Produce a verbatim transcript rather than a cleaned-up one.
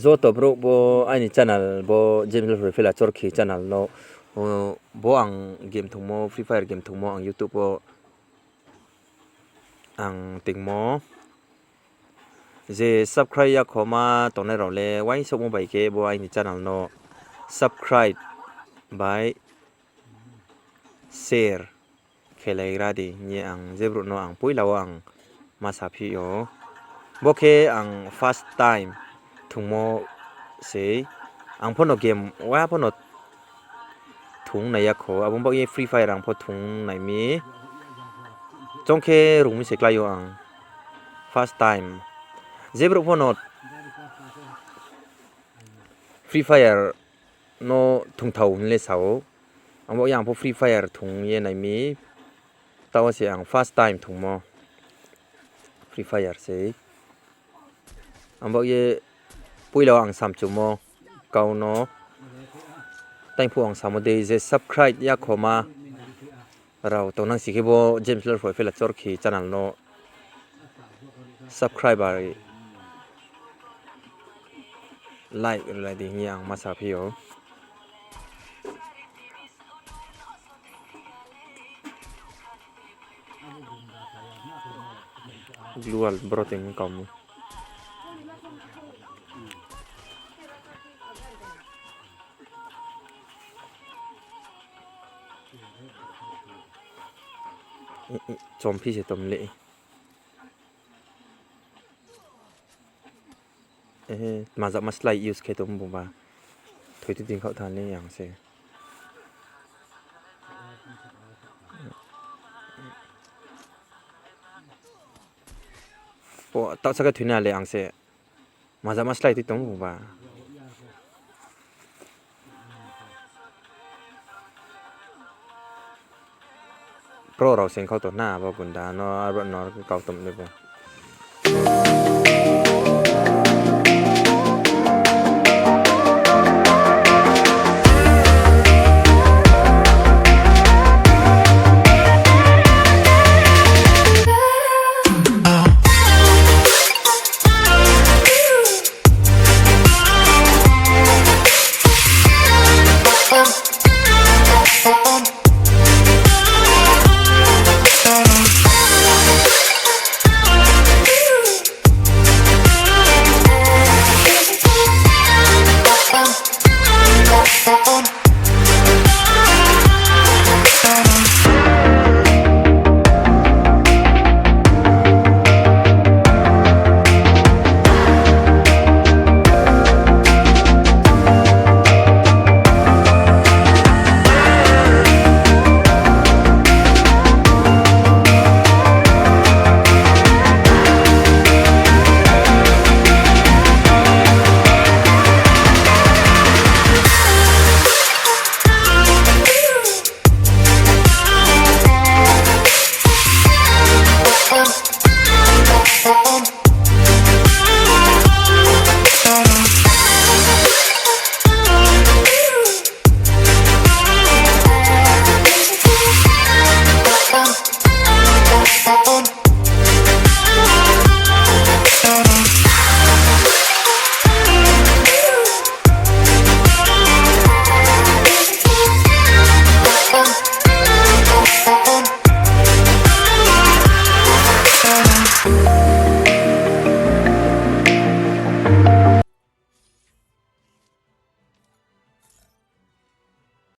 Joto brouh bo aini channel bo James Lorphela Chorkhi channel no, bo ang game thungmo, Free Fire game thungmo ang YouTube wo ang tingmo. Je subscribe yakhoma tongnai rao le uaingsouhmo bai khe bo aini channel no subscribe bai share khelai ra di hing ye ang je brouh no ang poila wo ang ma saphi ou. Bo khe ang first time thungmo sei. Ang pho no game wa pho no thung nai ya kho. Abo baoh ye Free Fire ang pho thung nai mi. Choung khe rung mi se klái ou ang. First time. Je brouh pho no Free Fire no thungthao hing le sa ou. Ang baoh ye ang pho Free Fire thung ye nai mi. Taoh se ang first time thungmo Free Fire sei. Ang baoh ye poila wo ang samchumo kau no. Taiphuh ang samo dei je subscribe yakhoma rao tongnang si khe bo James Lorphela Chorkhi channel no subscribe bai like rilai di hing ye ang ma saphi ou. Global bro tong kau mo. Chomphi se tom le. Tma jama slide use khe tong bung ba. Thoi tui tui khaoh thanng le yang se. Taoh sa khe thoi na le ang se. Tma jama slide tui tong bung ba. Pro rao se khaoh tong na abo gunda no abo no kau tom le bo.